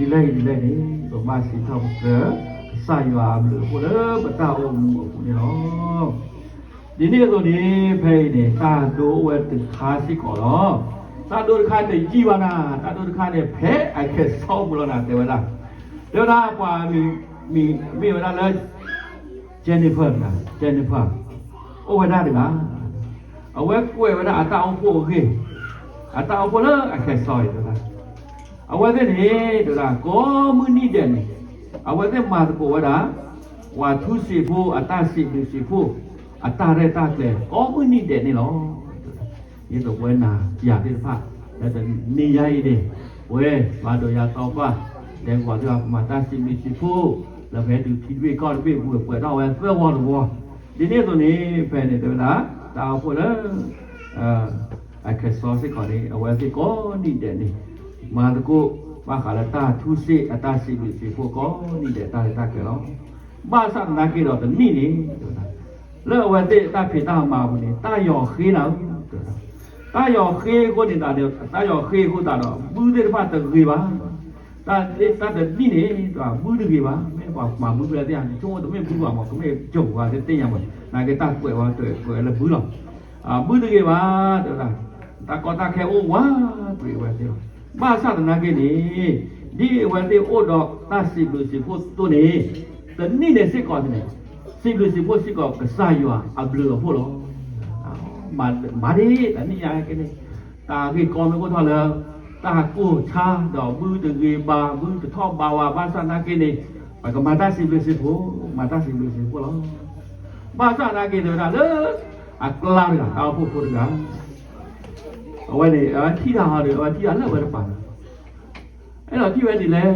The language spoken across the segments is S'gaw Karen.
ဒ်လဲၣ်ဒ်လဲၣ်န့ၣ် ပဘၣ်စံးထီၣ်ပတြၢၤ ကစၢ်ယွၤအဘျုးအဖှိၣ်လၢပတၢ်အိၣ်မူအပူၤန့ၣ်လီၤ. ဒ်န့ၣ်အသိးန့ၣ် ဖဲအံၤန့ၣ် တၢ်ဒိအိၣ်ဝဲတခါစ့ၢ်ကီးလီၤ. တၢ်ဒိတခါတယံာ်ဘၣ်နၤ, တၢ်ဒိတခါန့ၣ် ဖဲအခဲစီပူၤလီၤနၤ တဲဝဲဒၣ်, တဲဝဲဒၣ်ပှၤမံၤမံၤမ့ၢ်ဝဲဒၣ်လၢ Jennifer တဂၤ, Jennifer အိၣ်ဝဲဒၣ်တဂၤ, အဝဲကွဲးဝဲဒၣ်အတၢ်အိၣ်ဖှိၣ်အဂ့ၢ်, အတၢ်အိၣ်ဖှိၣ်လၢအခဲစီအံၤတဂၤ, အဝဲသ့ၣ်န့ၣ် တဲဝဲဒၣ် ကိးမုၢ်နံၣ်ဒဲးန့ၣ် အဝဲသ့ၣ်မၤသကိးဝဲဒၣ် ပှၤထူစံာ်ဖိ အတၢ်စံးဘျုးစံးဖှိၣ် အတၢ်ရဲၣ်တၢ်ကျဲၤ ကိးမုၢ်နံၣ်ဒဲးန့ၣ်လီၤ. ဒ်သိးပဝဲနၤယၤသ့ၣ်တဖၣ် လၢတနံၤညါအံၤန့ၣ် ပဝဲဘၣ်ဒိးယၤသီပှၢ် တဲကဝီၤသ့ၣ်တဖၣ် ပမၤတၢ်စံးဘျုးစံးဖှိၣ် လၢပဟဲတုၤထံတဘ့ၣ်ကီၢ်တဘ့ၣ်ပူၤ ပှဲၤထီၣ်ဝဲသၢဝီတဝီ, ဒ်န့ၣ်အသိးန့ၣ် ဖဲန့ၣ်တဲဝဲဒၣ် တၢ်အိၣ်ဖှိၣ်လၢ အခဲစီစ့ၢ်ကီးန့ၣ် အဝဲသ့ၣ်ကိးနံၣ်ဒဲးန့ၣ် မၤသကိး ဘၣ်ဃးလၢတၢ်ထူစ့အတၢ်စံးဘျုးစံးဖှိၣ်ကိးနံၣ်ဒဲး တၢ်ရဲၣ်တၢ်ကျဲၤလီၤ. ဘၣ်ဆၣ်သနာ်က့ဒီးတနံၣ်န့ၣ် လၢအဝဲသ့ၣ်တၢ်ဖံးတၢ်မၤအပူၤန့ၣ် တၢ်ယီၤဃ့နၤဧၢ, တၢ်ယီၤဃ့အဃိန့ၣ် တၢ်ယီၤဃ့အဃိသတးဒီး ဘုသ့ၣ်တဖၣ်တဂ့ၤဘၣ်. တၢ်တနံၣ်န့ၣ် ဘုတဂ့ၤဘၣ်, မ့ၢ်ပှၤမၤဘုဖဲသ့ၣ်ဧါန့ၣ် ဆိကမိၣ်တမ့ၢ်ဘုဘၣ်မး ကမ့ၢ်ကၠိၤဝဲသ့ၣ်ညါမး နာ်က့တၢ်ကွဲးဝဲတကွဲးလၢဘုလီၤ. ဘုတဂ့ၤဘၣ် တဲဝဲဒၣ်, တၢ်ကီတၢ်ခဲအိၣ်ဝးကွံာ်ဝဲသ့ၣ်လီၤ. ဘၣ်ဆၣ်သနာ်က့န့ၣ် ဒ်အဝဲသ့ၣ်အိၣ်ဒီးတၢ်စံးဘျုးစံးဖှိၣ်အသိးန့ၣ် တနံၣ်န့ၣ်စ့ၢ်ကီးန့ၣ် စံးဘျုးစံးဖှိၣ်စ့ၢ်ကီးကစၢ်ယွၤအဘျုးအဖှိၣ်လီၤ. မၤဒ်တနံၣ်ညါက့န့ၣ် တၢ်ဂ့ၢ်ကီမ့ၢ်အိၣ်ထီၣ်လၢ တၢ်ကိၢ်ဆါဒီးဘုတဂ့ၤဘၣ် ဘုတထီၣ်ဘးဝဲ ဘၣ်ဆၣ်သနာ်က့န့ၣ် ပကမၤတၢ်စံးဘျုးစံးဖှိၣ် မၤတၢ်စံးဘျုးစံးဖှိၣ်လီၤ. ဘၣ်ဆၣ်သနာ်က့န့ၣ်ဝဲဒၣ်လၢ အကျါတဂၤ တၢ်အိၣ်ဖှိၣ်ဖိတဂၤ အဝဲန့ၣ် အဝဲထံၣ်တၢ်ဟီဒီး အဝဲထံၣ်တၢ်လၢအဝဲတပၤန့ၣ် အဲၣ်ဒိးထံၣ်ဝဲဒ်လဲၣ်,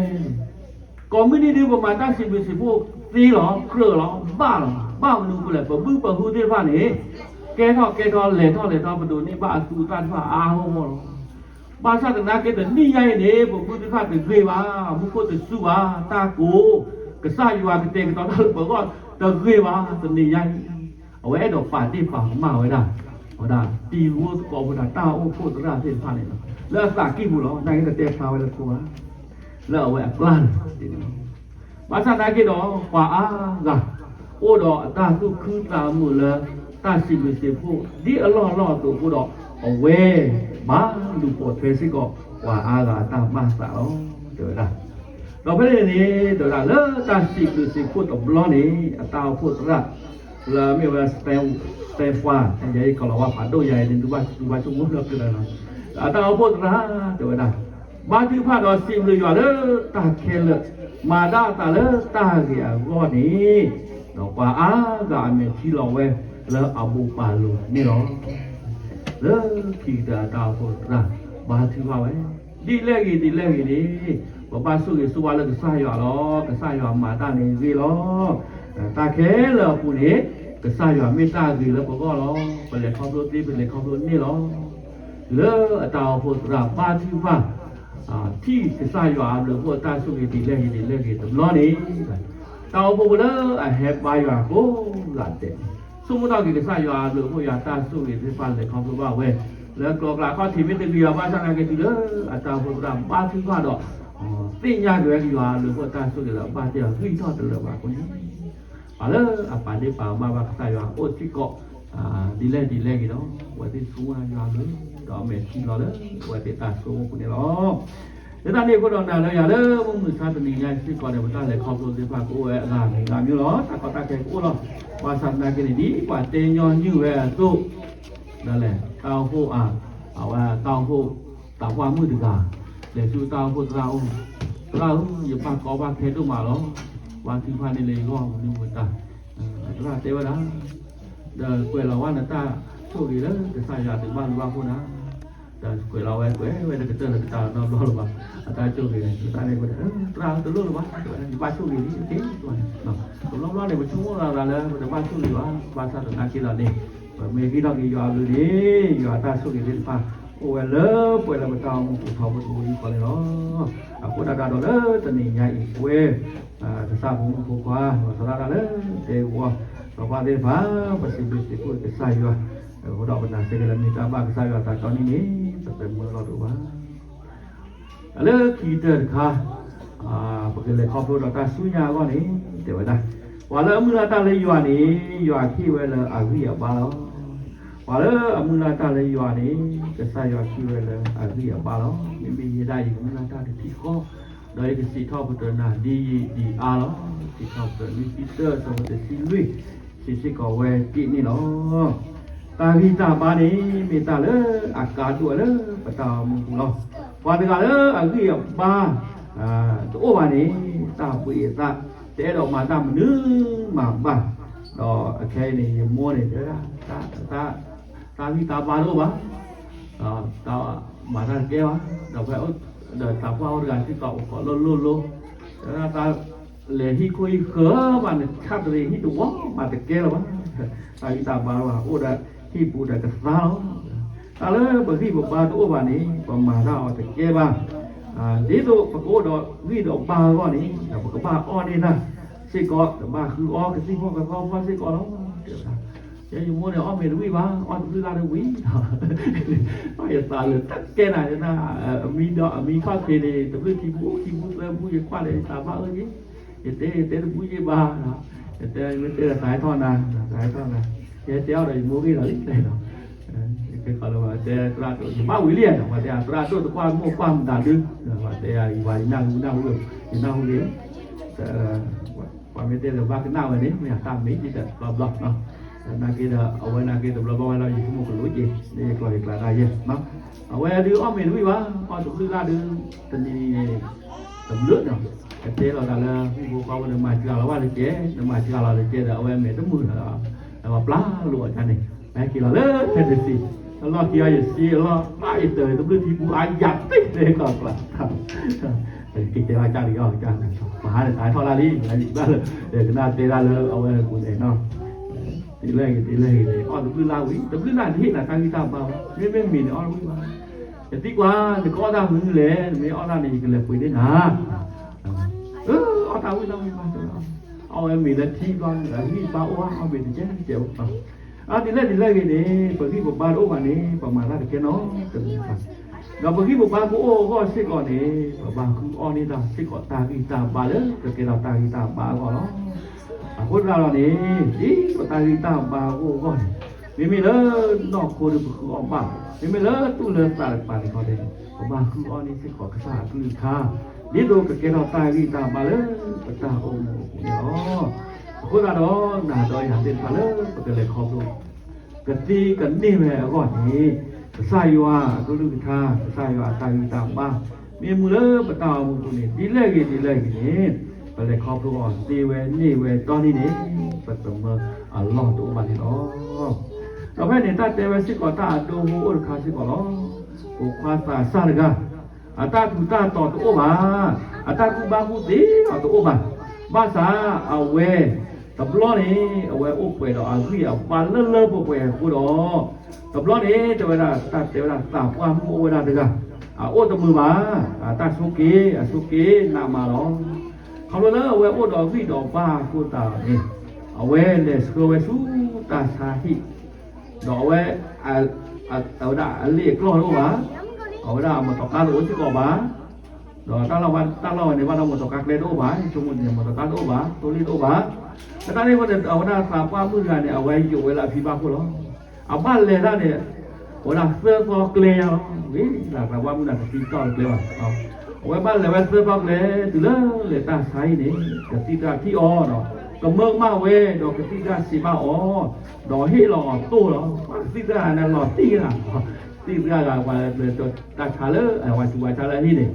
ကိးမုၢ်နံၤဒုး ပမၤတၢ်စံးဘျုးစံးဖှိၣ်သ့လီၤ ကြၢးလီၤ ဘၣ်လီၤ ဘၣ်မနုၤအဃိလဲၣ် ပဘုပဟုသ့ၣ်တဖၣ်န့ၣ် ကဲထီၣ်ကဲထီၣ် လဲၤထီၣ်လဲၤထီၣ် ပဒိးန့ၢ်ဘၣ်အသူအသၣ်တဖၣ်အါဂီၢ်ဂီၢ်လီၤ. ဘၣ်ဆၣ်သနာ်က့တနံၣ်ညါအံၤန့ၣ် ပဘုသ့ၣ်တဖၣ်တဂ့ၤဘၣ်, မူခိၣ်တစူၢ်ဘၣ်, တၢ်ကိး ကစၢ်ယွၤကတဲာ်ကတီၤတၢ်လၢပဂီၢ်တဂ့ၤဘၣ် တနံၤညါအံၤ အဝဲအဲၣ်ဒိးပာ်ဒ့ၣ်ပာ်ကမၣ်ဝဲဒၣ် ဝဲဒၣ် တံၤဖိသကိးဖိဒၣ် တၢ်အိၣ်ဖှိၣ်သရၣ်သ့ၣ်တဖၣ်န့ၣ်လီၤ. လၢအသးကံၢ်ပူၤလီၤ နာ်က့တတဲဖျါဝဲလၢခိဘၣ် လၢအဝဲအကျါန့ၣ်လီၤ. ဘၣ်ဆၣ်သနာ်က့ဒီး ပှၤအါဂၤ အိၣ်ဒီးအတၢ်သူၣ်ခုသးမုာ်လၢ တၢ်စံးဘျုးစံးဖှိၣ် ဒ်အလီၢ်အလီၢ်အသိးအဃိဒီး အဝဲ ဘၣ်လူၤပိာ်ထွဲစ့ၢ်ကီး ပှၤအါဂၤအတၢ်ဘၣ်သးလီၤ တဲဝဲဒၣ်. ဒီးဖဲန့ၣ်န့ၣ် တဲဝဲဒၣ်လၢတၢ်စံးဘျုးစံးဖှိၣ်တဘျီန့ၣ် အတၢ်အိၣ်ဖှိၣ်သရၣ် လၢအမ့ၢ်ဝဲ Stephen ယဲအံၤကီးလီၤဝဲ ဖးဒိၣ်ယဲအံၤန့ၣ် ဒုးဘၣ်စူဘၣ်ဆိကမိၣ်လၢကျဲလီၤ. အတၢ်အိၣ်ဖှိၣ်သရၣ် တဲဝဲဒၣ် ဘါထုကဖၣ်ဒီးစံးဘျုးယွၤလၢတၢ်ခဲလၢာ် မၤဒၣ်အသးလၢတၢ်ဂ့ၤအဂီၢ်န့ၣ် ဒီးပှၤအါဂၤအမဲာ်ထံလီၤဝဲလၢအဘိးဘၣ်လိၤန့ၣ်လီၤ. လၢခံကတၢၢ်အတၢ်အိၣ်ဖှိၣ်သရၣ် ဘါထုကဖၣ်ဝဲ ဒ်လဲၣ်ဂ့ၤဒ်လဲၣ်ဂ့ၤန့ၣ် ပဘၣ်ဆိၣ်ဂ့ၤဆိၣ်ဝါလၢကစၢ်ယွၤလီၤ. ကစၢ်ယွၤမၤတၢ်န့ၣ်ဂ့ၤလီၤ. တၢ်ခဲလၢာ်အပူၤန့ၣ် ကစၢ်ယွၤမ့ၢ်တၢ်ဂ့ၤလၢပဂီၢ်လီၤ. ပလဲၤခီဖျိသ့ ပလဲၤခီဖျိန့ၢ်လီၤ. လၢအတၢ်အိၣ်ဖှိၣ်သရၣ်ဘါထုကဖၣ် ထံၣ်ကစၢ်ယွၤအဘျုးအဖှိၣ်အတၢ်ဆိၣ်ဂ့ၤဒ်လဲၣ်ဂ့ၤဒ်လဲၣ်ဂ့ၤတဘျီန့ၣ် တၢ်အိၣ်ဖှိၣ်ဖိလၢအဟဲဘါယွၤကိးဂၤဒဲး ဆိကမိၣ်ထီၣ်က့ၤကစၢ်ယွၤအဘျုးအဖှိၣ်ယွၤတၢ်ဆိၣ်ဂ့ၤသ့ၣ်တဖၣ်လဲၤခီဖျိဘၣ်ဝဲ လၢကျီၤကျါခီၣ်ထံးမ့ၢ်တဂ့ၤဘၣ်ဆၣ်သနာ်က့တုၤလၢအတၢ်အိၣ်ဖှိၣ်သရၣ်ဘါထုကဖၣ်ဒီး သ့ၣ်ညါက့ၤဝဲက့ၤယွၤအဘျုးအဖှိၣ်တၢ်ဆိၣ်ဂ့ၤလၢအဘၣ်တ့ၢ်အီၤဂံၢ်ထီၣ်တလၢာ်ဘၣ်အဃိန့ၣ် ပှၤလၢအပာ်ဒ့ၣ်ပာ်ကမၣ်ဘၣ်ကစၢ်ယွၤအိၣ်စ့ၢ်ကီး ဒ်လဲၣ်ဒ်လဲၣ်ဂ့ၤဒီး အဝဲသ့ၣ်ဆိကမိၣ်ယွၤအဘျုး ဒီးအမဲာ်ထံလီၤလၢ အဝဲသ့ၣ်တၢ်ဆိကမိၣ်အပူၤန့ၣ်လီၤ. လၢတၢ်န့ၣ်အဃိဒီး နၤလၢယၤလၢမုၢ်မဆါတနံၤညါအံၤစ့ၢ်ကီးန့ၣ် ပတၢ်လဲၤခီဖျိသ့ၣ်တဖၣ်ကအိၣ်ဝဲအဂၤမံၤဂၤမံၤလီၤ. တၢ်ကီတၢ်ခဲကအိၣ်လီၤ. ဘၣ်ဆၣ်သနာ်က့န့ၣ် ဒ်ပှၤတဲညီနုၢ်ဝဲအသိး ဒ်လဲၣ်တၢ်အိၣ်ဖှိၣ်အ အဝဲတၢ်အိၣ်ဖှိၣ်သးပှၢ်မုၣ်တဂၤ လဲၤဆူတၢ်အိၣ်ဖှိၣ်သရၣ်အအိၣ်, သရၣ်ဧၢ, ယဘၣ်ကီဘၣ်ခဲဒိၣ်မးလီၤ. ဘါထုကဖၣ်န့ၢ်လၢယဂီၢ်မနုၤမတၤ, သရၣ်တဲဝဲဒၣ် ဒီးကွဲးလီၤဝဲနတၢ်ဆိၣ်ဂ့ၤလၢကစၢ်ယွၤအဘျုးဘၣ်လိာ်ဘၣ်အဃိန့ၣ်, ဒီးကွဲးလီၤဝဲကွဲးဝဲတကတၢၢ်လၢကတၢၢ်နီတဘျီလၢၤဘၣ်, အတၢ်ဆိၣ်ဂ့ၤန့ၣ် သရၣ်န့ၣ်ကွဲး, သရၣ်တလိၣ်လၢၤဘၣ်, ယဘၣ်ဆိၣ်ဂ့ၤလံတက့ၢ်, တဘျီဘျီန့ၣ် ပဆိကမိၣ်လီၤသးလၢပတဘၣ်ဆိၣ်ဂ့ၤဘၣ်, ဘၣ်ဆၣ်သနာ်က့ဒီးန့ၣ် ပမ့ၢ်ဂံၢ်ထီၣ်က့ၤယွၤအဘျုးန့ၣ် ယွၤအတၢ်ဆိၣ်ဂ့ၤသ့ၣ်တဖၣ် အိၣ်ဝဲလၢပှဲၤလၢပတၢ်အိၣ်မူပူၤထီဘိတဘိယူၢ်ဃီန့ၣ်လီၤ. အဃိဒၣ်တၢ်ဒီးလၢတနံၤညါအံၤ ပဝဲ ကစၢ်ဖိမုၣ်ဖိခွါ လီၤသရၣ်တၢ်လၢတဲဝီ စီၤပၤသ့ၣ်တဖၣ် ပစံးဘျုးစံးဖှိၣ်ကစၢ်ယွၤ, အဃိဒီးပနာ်စ့ၢ်ကီးလၢမ့ၢ်တၢ်ဘၣ်ကစၢ်ယွၤတၢ်တီနံၤန့ၣ် ပတမုာ်လီၤတအိၣ်ဘၣ်. တၢ်လၢခံကတၢၢ်တခါ, ပကလဲၤခီဖျိဒီးတၢ်ဆူညါအဂီၢ်န့ၣ် တဲဝဲဒၣ်, ပှၤလၢအမုၢ်လၢ်တၢ်လၢယွၤန့ၣ် ယွၤဟ့ၣ်ဝဲလၢအဂံၢ်အဘါလီၤ. ပှၤလၢအမုၢ်လၢ်တၢ်လၢယွၤန့ၣ် ကစၢ်ယွၤဟ့ၣ်ဝဲလၢအဂံၢ်အဘါလီၤ. မ့မ့ၢ်ယဲဒၣ်အံၤ ယကမုၢ်လၢ်တၢ်တထံၣ်ဃီ, ဒီးယကစံးထီၣ်ပတြၢၤနၤဒ်အံၤဒ်အါလီၤ. စံးထီၣ်ပတြၢၤလွံၢ်ဆံတၢ ဆၢဖိတဆံလွံၢ်, စံးစ့ၢ်ကီးဝဲဒ်န့ၣ်လီၤ. တၢ်ဂံၢ်တၢ်ဘါန့ၣ် မ့ၢ်တၢ်လၢအကါဒိၣ်ဝဲလၢပတၢ်အိၣ်မူပူၤလီၤ. ပှၤတဂၤလၢအဂံၢ်အဘါ တအိၣ်ဘၣ်န့ၣ် တၢ်ဘှံးအသး တအဲၣ်ဒိးမၤတၢ်မနုၤမၤဘၣ်. ဒီးအခဲအံၤန့ၣ် ယမိၢ်န့ၣ် တဲဝဲဒၣ် တၢ်ဂံၢ်တၢ်ဘါတအိၣ်ဘၣ်, တၢ်မၤတၢ်တကဲဘၣ်, ဒီးဖဲ ဒီးသးပှၢ်အိၣ်တဂၤစ့ၢ်ကီး အိၣ်ခိးလိၣ်လိၣ်လိၣ်, တဲဝဲဒၣ် တၢ်လဲၤဟံၣ်ခိၣ်ဟံၣ်ဃၢၤဘၣ်န့ၣ် ဆၣ်တရံးဟံၣ်တဝီမးတကဲလၢၤဘၣ်. တၢ်ဂံၢ်တၢ်ဘါတအိၣ်ဘၣ်, အိၣ်ဒီးဟံၣ်ပူၤဒီးကသါလီၤ. တၢ်လၢပဂံၢ်ပဘါတအိၣ်ဘၣ်န့ၣ် ပမၤတၢ်အီၤတကဲဘၣ်. ဒ်သိးပကအိၣ်ဒီးဂံၢ်ဒီးဘါအဂီၢ်န့ၣ် ပကဘၣ်အီၣ်န့ၢ်တၢ်စ့ၢ်ကီး, ပဘၣ်ဃုအီကသံၣ်ဖီၣ်ကသီဖီၣ်စ့ၢ်ကီးလီၤ. တဲဝဲဒၣ် ယဲယမိၢ်န့ၣ် အီၣ်မ့ၤတဝံၣ်ဘၣ်, အီၣ်တဘျုးလၢ်တဝံၣ်, ယသးလၢတကဲနၤ, အမံဒီးအမံခီၣ်ထံးန့ၣ် တဘျုးခံဘျုးခံဘျုးသၢဘျုး ယကွၢ်ဒီးယသးဘၣ်အၢက့ၤ, ယတဲယတဲတဘျုးယဘၣ်, ယတဲမ့ၢ်တဲဒီးသးဟဲထီၣ်နၤ, သးဟဲထီၣ်နၤ, ယဟဲတဲအီၤဒီးယမိၢ်ဂ့ၢ်ဒီးလံ, ယတဲသရၣ်ဒိၣ် ယဘၣ်ဝံၤလံနီၤ, ပှၤတဲသရၣ်ဒိၣ်တကွၢ်မိၢ်ကွၢ်မတၤဒု, ပှၤတဲယၤ ယနၢ်ဟူနၢ်ဟူ, ယနၢ်ဟူလံ ပှၤမ့ၢ်တဲလၢဘၣ်ကနၣ်ဝဲန့ၣ် မ့ၢ်အတၢ်မ့ၢ်တဘျီဘျီ, နာ်က့ဒီး အဝဲနာ်က့တဘျီဘျီဝဲလီၤ ယဆိကမိၣ်ကလိၣ်က့ၤ လၢယကျီၢ်ယကျါတၢ်ယဲၢ်, အဝဲဒုးအီၣ်မ့ၤတဝံၣ်ဘၣ်, အီၣ်တဘျုးလၢ်ဒုး တနံၤနံၤန့ၣ် တဘျုးနီၤ, အတဲလီၤသးလၢ ဟံၣ်ဖိဃီဖိ နမၤစှၤလီၤဘၣ်တကဲ, နမၤစှၤလီၤတကဲဒီး အဝဲမဲာ်တမုာ်လီၤ, အဝဲပျၢ်လိာ်အီၤန့ၣ်, ဟဲက့ၤလီၤလၢထဲတစံး, အလီၢ်ခံအီၤယစ့အလီၢ် ဘၣ်ယတၢ်တဘျုးထံပူၤ အယၤတ့ၢ်တဲကျီၢ်ကျါ ကကဲဝဲကၢ်ကယီကၢ်, ပှၤဟးန့ၣ်တၢ်ဟဲထီၣ်လၢ်လံ, ကနၣ်တဲဒၣ်လၢအဝဲပူၤန့ၣ်နီၤ, ဒ်လဲၣ်ဂ့ၤဒ်လဲၣ်ဂ့ၤန့ၣ် အီၣ်တဘျုးလၢ်ဝံၤ တဘျုးလၢ်တဟ့ၣ်နၤတၢ်ဂံၢ်တၢ်ဘါဘၣ်, မ့မ့ၢ်မ့ၤန့ၣ်အီၣ်တဝံၤဘၣ်, ယသံကွၢ် နကအီၣ်တၢ်မနုၤလဲၣ်, နမ့ၢ်အီၣ်တၢ်န့ၣ် ယကလဲၤပှ့ၤန့ၢ်နၤ အၢ အီၣ်တၢ်ဝံၤတၢ်ဝံၤဘၣ်, အီၣ်ဝဲမ့ၤလၢထံဘျီ အဂံၢ်ဘါအိၣ်ဘၣ် အီၣ်မ့ၤတကဲတကဲအိၣ်, အါဒ်လဲၣ်ဒ်လဲၣ်ဂ့ၤန့ၣ် ပဂံၢ်ပဘါတအိၣ်ဘၣ်န့ၣ် ပမၤတၢ်တကဲနီတမံၤဘၣ်, ဒီးပဂံၢ်ပဘါကအိၣ်အဂီၢ်စ့ၢ်ကီးန့ၣ် ပဘၣ်ဃုအီၣ်န့ၢ်တၢ်စ့ၢ်ကီးတၢ်ဂံၢ်တၢ်ဘါလၢကကဲထီၣ်တၢ်ဂံၢ်တၢ်ဘါအဂီၢ်လီၤ. အဃိသတးဒီးန့ၣ် ဒ်သိးတၢ်ဂံၢ်တၢ်ဘါအဂီၢ်န့ၣ် မ့မ့ၢ်လၢနီၢ်ခိဒုးပဃုအီၣ်ဘၣ်, မ့မ့ၢ်လၢတူၢ်လၢသးတကပၤန့ၣ်ခီန့ၣ် ပဘၣ်ဃုအီၣ်န့ၢ်စ့ၢ်ကီးကစၢ်အကလုၢ်ကထါ ဒ်သိးကကဲထီၣ်တၢ်ဂံၢ်တၢ်ဘါလၢပတၢ်အိၣ်မူအပူၤန့ၣ်လီၤ. အဃိသတးဒီး နၤဒီးယၤသ့ၣ်တဖၣ်လၢပကလဲၤခီဖျိ ကသ့ကန့ၢ်ဝဲအဂီၢ်န့ၣ် ကစၢ်ယွၤအကလုၢ်ကထါ ကစၢ်ယွၤအတၢ်ဂံၢ်တၢ်ဘါ မ့ၢ်မူလၢပတၢ်အိၣ်မူပူၤန့ၣ် ဒ်လဲၣ်ဂ့ၤဒ်လဲၣ်ဂ့ၤန့ၣ် ပလဲၤခီဖျိအီၤသ့ဝဲန့ၢ်ဝဲတီန့ၣ်န့ၣ် ပသမၢအလီၢ်တအိၣ်ဘၣ်န့ၣ်လီၤ. ဒီးဖဲန့ၣ် တၢ်တဲဝဲစ့ၢ်ကီးတၢ်အဒိဟိအိၣ်တခါစ့ၢ်ကီးလီၤ. ပိာ်ခွါသးစၢ်တဂၤ အတၢ်ထူးတၢ်တီၤတအိၣ်ဘၣ်, အတၢ်ကူၣ်ဘၣ်ကူၣ်သ့အီၤတအိၣ်ဘၣ်. ဘၣ်ဆၣ်အဝဲ တဘျီန့ၣ် အဝဲအိၣ်ပှဲၤဒီးအဂံၢ်အဘါလၢလၢပှဲၤပှဲၤအဃိဒီး တဘျီန့ၣ် တဲဝဲဒၣ် တၢ်တဲဝဲဒၣ်သးပှၢ်မုၣ်အိၣ်ဝဲဒၣ်တဂၤ အအိၣ်တမုာ်ဘၣ်, အတၢ်ဆိးက့ၤ အဆိးက့ၤနးမးလီၤ. ခီဖျိလၢအဝဲအိၣ်ဒီးဂံၢ်ဒီးဘါအဃိသတးန့ၣ် အဝဲလဲၤဆှၢဝဲဆူတၢ်ဆါဟံၣ် ဒီးအဝဲ အဝဲဒၣ်အလ့ၣ်အကျီၢ်တအိၣ်ဘၣ်, အဝဲဒၣ်အမီၢ်တီၤကါတအိၣ်စ့ၢ်ကီးဘၣ်, ဒီးတၢ်လီၢ်ဝဲ တၢ်လီၢ်ဝဲန့ၣ် ဘၣ်ဒီးမီၢ်တီၤကါကျဲတအိၣ်ဘၣ်, ဆိကမိၣ်န့ၣ် မီၢ်တီၤကါတအိၣ်ဘၣ်, သိလ့ၣ်တအိၣ်ဘၣ်. လၢတၢ်န့ၣ်အဃိန့ၣ် အဝဲဒၣ်သးပှၢ်မုၣ်တဂၤန့ၣ် အဝဲယိးဝဲလၢအဖံဘၣ်ခိၣ်လီၤ. အဘၣ်လဲၤတၢ်န့ၣ် အဝဲဒၣ်သၢသီကျဲညါလီၤ. ဝံၤလၢသးပှၢ်မုၣ်န့ၣ် တသံတီၢ်တကျဲဘၣ်. အဝဲဘၣ်လဲၤဝဲသၢသီကျဲ တုၤလၢလဲၤတၢ်ဆါဟံၣ်န့ၣ် ကသံၣ်သရၣ်ထံၣ်အီၤဒီး ကမၢကမၣ်ဝဲ ဒီးကသံၣ်သရၣ်စံးဘၣ်အီၤ ဒီးဟ့ၣ်လီၤအီၤသိၣ်လီၤ. ပှၤကသံၣ်သရၣ်န့ၣ်လီၤတံၢ်ဂ့ၤလီၤ. သံၣ်သရၣ်ဂၤပှၤတၢ်ဆါလၢ ပှၤဆူးပှၤဆါလၢအဟံၣ်န့ၣ်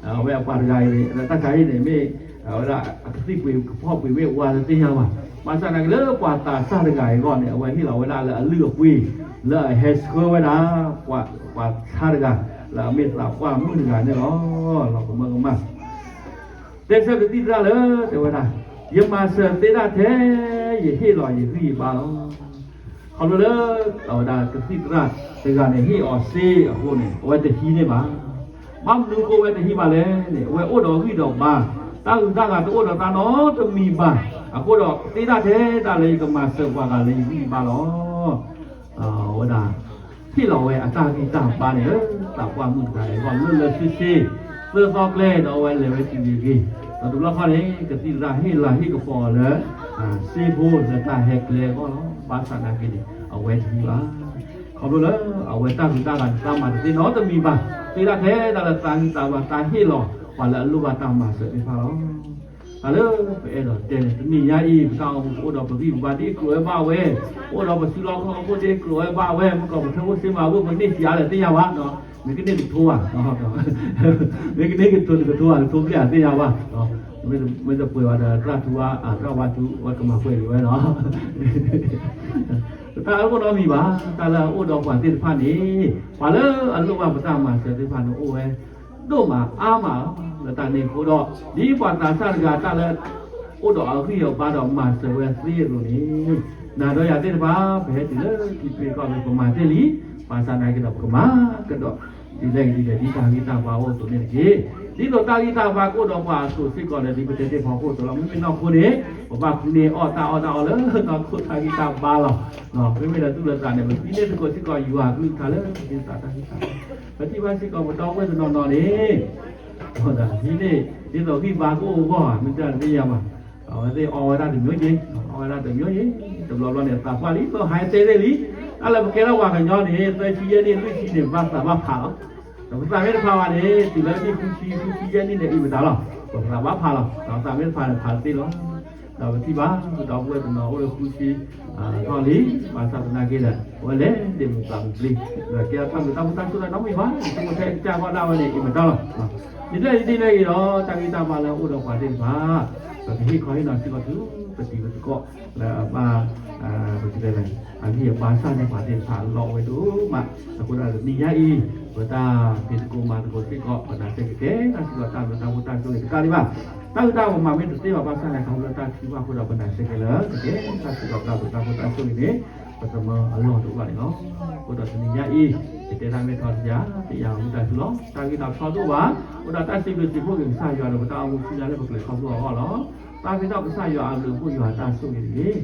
အဝဲအပှၤတဂၤအံၤန့ၣ် တၢ်ဆါဟံၣ်န့ၣ် မ့ၢ်အဝဲဒၣ်အကသံၣ်ပှ့ၤကဖီၣ်ပှ့ၤမ့ၢ်ဝါတသ့ၣ်ညါဘၣ်. ဘၣ်ဆၣ်သနာ်က့လၢပှၤသးစၢ်တဂၤအံၤအဂီၢ်န့ၣ် အဝဲဟ့ၣ်လီၤဝဲဒၣ်လၢအလုၢ်အပှ့ၤ လၢအဟဲဆှၢဝဲဒၣ် ပှၤဆါတဂၤ လၢအမ့ၢ်သးပှၢ်မုၣ်တဂၤန့ၣ်လီၤ. လီၤကမၢကမၣ် တဲဆၢကသံၣ်သရၣ်လၢ တဲဝဲဒၣ် ယမၤစၢၤသ့ဒၣ်ထဲ ယဟ့ၣ်လီၤယဂံၢ်ယဘါလီၤ. ခီဖျိလၢ အဝဲဒၣ်ကသံၣ်သရၣ်တဂၤန့ၣ် ဟ့ၣ်အီၤစ့အဃိန့ၣ် အဝဲတဟံးန့ၢ်ဘၣ်. ဘၣ်မနုၤအဃိအဝဲတဟံးဘၣ်လဲၣ်န့ၣ် အဝဲအိၣ်ဒီးဂံၢ်ဒီးဘါ တၢ်ဂုၤတၢ်ဂၤတအိၣ်ဒီးတၢ်နီတမံၤဘၣ်. အဃိဒီးသ့ဒၣ်ထဲ တၢ်လၢယကမၤစၢၤပှၤဂၤလၢယဂံၢ်ယဘါလီၤ. အဝဲဒၣ် ဟ့ၣ်လီၤဝဲအတၢ်ဂံၢ်တၢ်ဘါန့ၣ်လၢ သးပှၢ်မုၣ်တဂၤအံၤအဂီၢ် လၢလၢဆ့ဆ့ သၢသီကျဲဒီးအဝဲလဲၤဝဲတုၤဂ့ၤဂ့ၤ, ဒီးတဘျီဃီန့ၣ် ကသံၣ်သရၣ်ဟ့ၣ်လၤဟ့ၣ်ကပီၤအီၤလၢ စ့ဖိလၢတၢ်ဟဲကျဲအဂီၢ်လီၤ. ဘၣ်ဆၣ်သနာ်က့န့ၣ် အဝဲတမံဘၣ်. ခီဖျိလၢအဝဲတၢ်ဂုၤတၢ်ဂၤန့ၣ် တၢ်မၤတသ့နီတမံၤဘၣ်, သ့ဒၣ်ထဲဒၣ်လၢတၢ်ဂံၢ်တၢ်ဘါ တၢ်ဟ့ၣ်လီၤပှၤလၢအလိၣ်ဘၣ်တၢ်မၤစၢၤသ့ၣ်တဖၣ်လီၤ. တၢ်လၢပအဲၣ်ဒိးတဲန့ၣ် တနံၤညါအံၤ ပတၢ်အိၣ်မူပအိၣ်ဒီးပဂံၢ်ပဘါဒ်ကြၢးဝဲဘၣ်ဝဲ, ပအိၣ်ဒီးပစုလီၢ်ခီၣ်ခိၣ်ဒ်ကြၢးဝဲဘၣ်ဝဲ, မ့ၢ်ကီးပထၢဖိစ့မၤဝိၢ်ပန့ၢ်စံးအါလဲၣ်သ့ၣ်ညါဘၣ်, မ့ၢ်ကန့ၢ်တထိဘၣ်, မ့ၢ်ကန့ၢ်ကထိတကထိဘၣ် ကထိဘျဲၣ်အသ့ၣ်ညါဘၣ်, မ့ၢ်တပှဲၤဘၣ်ဒီး သရၣ်ထူဝါ သရၣ်ဝါထူဝဲကမၤပှဲၤက့ၤဝဲလီၤ. ပတၢ်အိၣ်နီတမံၤဘၣ်, တၢ်လၢအအိၣ်ဒီးပှၤသ့ၣ်တဖၣ်န့ၣ် ပှၤလၢအလိၣ်ဘၣ်ပတၢ်မၤစၢၤသ့ၣ်တဖၣ်န့ၣ်အိၣ်ဝဲ ဒိၣ်မးအါမးလီၤ. လၢတၢ်န့ၣ်အဃိဒီး ဒ်ပှၤသးစၢ်တဂၤတၢ်လၢ အိၣ်ဒီးအဂံၢ်အဘါဒီးမၤစၢၤဝဲသ့အသိးန့ၣ်, နၤဒီးယၤသ့ၣ်တဖၣ် ပဟဲတုၤလၢထံဖံးကီၢ်ဖံး ပမၤတ့ၢ်လံ, ဘၣ်ဆၣ်သနာ်က့ဒီး ပကမၤကဒီး ဒ်လဲၣ်ဂ့ၤဒ်လဲၣ် ဒ်တၢ်ဂံၢ်တၢ်ဘါအိၣ်အသိးန့ၣ်တက့ၢ်. ဒ်သိးတၢ်ဂံၢ်တၢ်ဘါကအိၣ်ဒီးပှၤအသိးစ့ၢ်ကီးဒီး ဒ်ပတဲတ့ၢ်ဖီခိၣ်အသိးလီၤ. မ့မ့ၢ်နီၢ်ခိန့ၣ် ပဘၣ်ဃုန့ၢ်အီၣ်တၢ်အီၣ်တၢ်အီလၢနီၢ်ခိတၢ်ဂံၢ်တၢ်ဘါလီၤ. မ့မ့ၢ်လၢသူၣ်လၢသးန့ၣ် ပဟံးန့ၢ်သကိးစ့ၢ်ကီးယွၤအကလုၢ်ကထါလၢပသးတၢ်ဂံၢ်တၢ်ဘါ, ပထံၣ်ဘၣ်စ့ၢ်ကီးပဒီပုၢ်ဝဲၢ်တနီၤနီၤန့ၣ် ဟံးန့ၢ် ဒ်သိးဂံၢ်ဘါကအိၣ်အဂီၢ် မ့ၢ်တၢ်တသ့ၣ်ညါဘၣ်, အဝဲသ့ၣ်အီဝဲဒၣ်တမံၤက့ၤ, အီဝဲဒၣ်တမံၤက့ၤ, တဘျီဘျီန့ၣ် သးပှၢ်လံ သိးဟဲတဲသ့ၣ်လံ, တၢ်လၢပကဲထီၣ်ပှၤကညီန့ၣ် သၢဆံယဲၢ်နံၣ်လွံၢ်ဆံန့ၣ် ဘၣ်သးဘၣ်ဖးလီၤ. ဒီးပသးမ့ၢ်တဖးဘၣ်န့ၣ် တုၤလၢနံၣ်ဃုဆံ ဃုဆံယဲၢ်နံၣ်န့ၣ် အံၤမတၤလီၤ, ပသးဘၣ်ဖးလီၤ, ဒီးသးမ့ၢ်တဖးန့ၣ် ဖးတသ့လီၤ. ဒီးပထံၣ်ဘၣ် ပဒီပုၢ်ဝဲၢ်တနီၤအိၣ်လၢဃုဆံ ထီၣ်လံ, ဘၣ်ဆၣ်သနာ်က့ဒီး အဝဲလဲၤဒ်မုာ်သးမုာ်ပျ့ၤ, ဒီးကဲထီၣ်တၢ်မုာ်တၢ်မုာ်တၢ်စိတၢ်ကမံၤဘၣ်, ဆိကမိၣ်ထဲအကစၢ်ဂီၢ်ဒၣ်ဝဲန့ၣ် အံၤမတၤလီၤ. ဒ်လဲၣ်ဒ်လဲၣ်ဂ့ၤဒီး တၢ်ဂံၢ်တၢ်ဘါလၢအအိၣ်ဒီးပှၤသ့ၣ်တဖၣ် ပကဟ့ၣ်ခီဟ့ၣ်နီၤစ့ၢ်ကီးတုၤ ပတံၤပသကိး လၢအဘၣ် ပကတဲလဲၣ် အဂံၢ်အဘါစၢ်န့ၢ်ပှၤသ့ၣ်တဖၣ်အလီၢ်အိၣ်ဝဲဒိၣ်မး, အဃိဒီးတနံၤညါအံၤ ပတၢ်ဖံးသကိးမၤသကိးစ့ၢ်ကီး ပနာ်စ့ၢ်ကီးကဲတၢ်စ့ၢ်ကီးတၢ်ဘျုးတၢ်ဖှိၣ်တၢ်ဆိၣ်ဂ့ၤတကးဒံးဘၣ်. တၢ်ဂံၢ်တၢ်ဘါမၤမ့ၢ်တသ့ဘၣ်ဘၣ်ဆၣ်န့ၣ် ခီဖျိတၢ်ထုကဖၣ်အဃိဒီး ပနာ်စ့ၢ်ကီးလၢကကဲတၢ်စ့ၢ်ကီးတၢ်ဘျုးတၢ်ဖှိၣ်တၢ်ဆိၣ်ဂ့ၤန့ၣ် ပသမၢအလီၢ်တအိၣ်ဘၣ်န့ၣ်လီၤ. အဃိဒီးတနံၤညါအံၤ ယတဲတၢ်မ့ၢ်ထီတယၤ တယၤမူတၢ်စုလီၤ. တၢ်ဂံၢ်တၢ်ဘါတအိၣ်ဘၣ်, အဃိဒီးတၢ်စံးဘျုးစံးဖှိၣ်က့ၤကစၢ်ယွၤဒီး ပတၢ်အိၣ်မူဆူညါလၢပကျဲၤခီဖျိအဂီၢ်လီၤ. သးပ့ၤနီၣ်ကစၢ်ယွၤအဘျုးအဖှိၣ်ယွၤအတၢ်ဆိၣ်ဂ့ၤတက့ၢ်.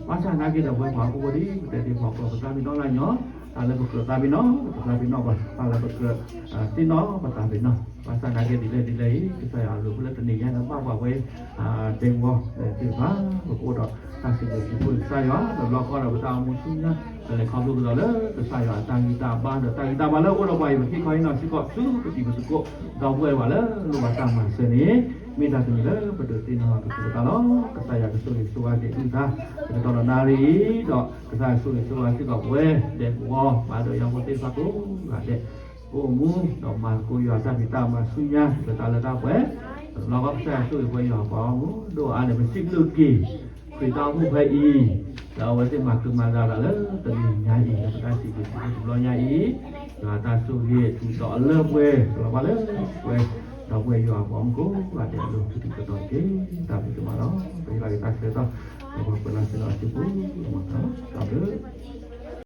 ဘၣ်ဆၣ်သနာ်က့ဒီး ပဝဲပှၤဟီၣ်ခိၣ်ဖိဒ်ပတဲတ့ၢ်ဖီခိၣ် ပသးပ့ၤနီၣ်လၢညီ, တၢ်လၢပကြၢးသးပ့ၤနီၣ် ပသးပ့ၤနီၣ်ပှၤ, တၢ်လၢပကြၢးသ့ၣ်နီၣ်ပသးပ့ၤနီၣ်, ဘၣ်ဆၣ်သနာ်က့ဒ်လဲၣ်ဒ်လဲၣ်အံၤ ကစၢ်ယွၤအဘျုးအဖှိၣ်လၢတနံၤညါန့ၣ် ဘၣ်ပှၤဝဲ ဒဲကဝီၤသ့ၣ်တဖၣ် ပကအိၣ်ဒီးတၢ်စံးဘျုးစံးဖှိၣ်ကစၢ်ယွၤ ဒီးဘျီဃီဒီးပတၢ်အိၣ်မူဆူညါ ပလဲၤခီဖျိကဒီးလၢကစၢ်ယွၤအတၢ်ဂံၢ်တၢ်ဘါ ဒီးတၢ်ဂံၢ်တၢ်ဘါလၢအအိၣ်ဒီးပှၤအံၤ ပဟ့ၣ်ခီဟ့ၣ်နီၤစ့ၢ်ကီးဆူပတံၤပသကိး ဒီပုၢ်ဝဲၢ်ပှၤလၢလိၣ်ဘၣ်တၢ်မၤစၢၤန့ၣ် မ့ၢ်တၢ်တမံၤလၢပဒုးသ့ၣ်နီၣ်ထီၣ်က့ၤပသးလီၤ. ကစၢ်ယွၤကဆိၣ်ဂ့ၤဆိၣ်ဝါက့ၤသုသး တကတီၢ်ဒီးနၣ်ရံၣ်အံၤ ဒီးကစၢ်ယွၤဆိၣ်ဂ့ၤဆိၣ်ဝါစ့ၢ်ကီးပဝဲ ဒဲကဝီၤ ပှၤဒီးယီၤဖိသ့ၣ်တဖၣ်ကိးဂၤဒဲး အိၣ်မူ ဒီးမၤသကိးယွၤတၢ်ဖံးတၢ်မၤဆူညါ လၢတၢ်လၢတၢ်ပှဲၤ တဘျီဃီကစၢ်ယွၤဆိၣ်ဂ့ၤပဝဲယွၤပှၤဂီၢ်မုၢ် ဒိၣ်အါန့ၣ် ပစံးဘျုးက့ၤ ခရံာ်တၢ်အိၣ်ဖှိၣ်ဖဲအံၤ လၢအဝဲသ့ၣ်မၤကမၤဒၣ်တၢ်လၢတနံၤညါအံၤ လၢပတၢ်စံးဘျုးစံးဖှိၣ်တဘျီညါအံၤ ယွၤတၢ်ဆိၣ်ဂ့ၤထူးဒီးအလၢပှဲၤ ကလီၤဘၣ်လၢပဝဲ ဒီပုၢ်ဝဲၢ်ယွၤပှၤဂီၢ်မုၢ်ကိးဂၤဒဲးအလိၤ ထူးထူးတီၤတီၤတက့ၢ်. တၢ်ဘျုးဒိၣ်မးလီၤ. ပဟ့ၣ်ဘၣ်က့ၤတၢ်ဆၢကတီၢ် ဒီးပှၤပၢၤလၢ်ဆၢလီၤအစုပူၤ တၢ်ဘျုး